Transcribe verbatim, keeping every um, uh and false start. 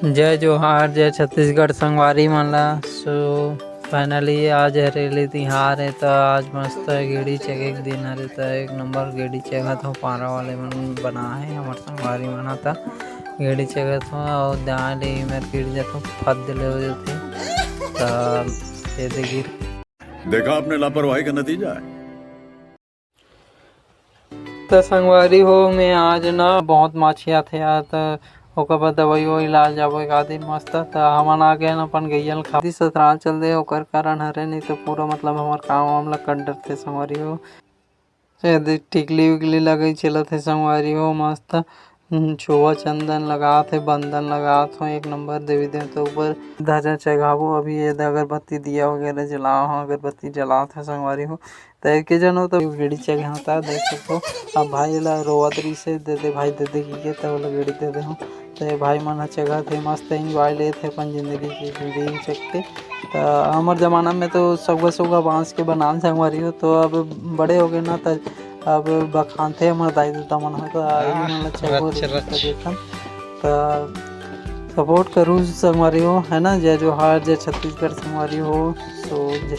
जय जोहार, जय छत्तीसगढ़ संगवारी मन ला। So finally आज हरेली तिहार हे, त आज मस्त गेड़ी चघे के दिन हरे, त एक नंबर गेड़ी चघत हो। पारा वाले मन बना हे हमर संगवारी मन ह, त गेड़ी चघत हो अउ दाएं ले मेर गिर जथो, फद ले हो जथे। त ये दे गिर देखा आपने लापरवाही का नतीजा है। त संगवारी हो, मैं आज ना बहुत माछी आथे यार, त ओकर बर दवाई ववाई लाल जाबो एक आध दिन मस्त। त हमन आ गए न अपन गैया ल खा दी ससुराल चल दे, ओकर कारण हरे, नहीं तो पूरा मतलब हमर काम वाम ला कर डरते संगवारी हो। ये दे टिकली विकली लगई चलत हे संगवारी हो, मस्त। हम्म, छुआ चंदन लगात हे, बंदन लगात हो, एक नंबर देवी देवता ऊपर ध्वजा चघाबो। अभी ये दे अगरबत्ती दिया वगैरह जलाओ हो, अगरबत्ती जलात हे संगवारी हो। त एके जन हो त गेड़ी चघे हो, त देख सकथो। अब भाई ला रोवत रहिसे, "दे दे भाई, दे दे," कहिके, त ओला गेड़ी दे दे हो। त ये भाई मन ह चघत हे, मस्त enjoy लेत हे अपन जिंदगी के गेड़ी चघ के। त हमर जमाना में तो सउगा सउगा बांस के बनान संगवारी हो, तो अब बड़े हो गए ना, त अब बखानथे हमर दाई ददा मन ह, त आही मन ल चघो रच, रच। देखन। त support करू संगवारी हो, है ना। जय जोहार, जय छत्तीसगढ़ संगवारी हो। So जय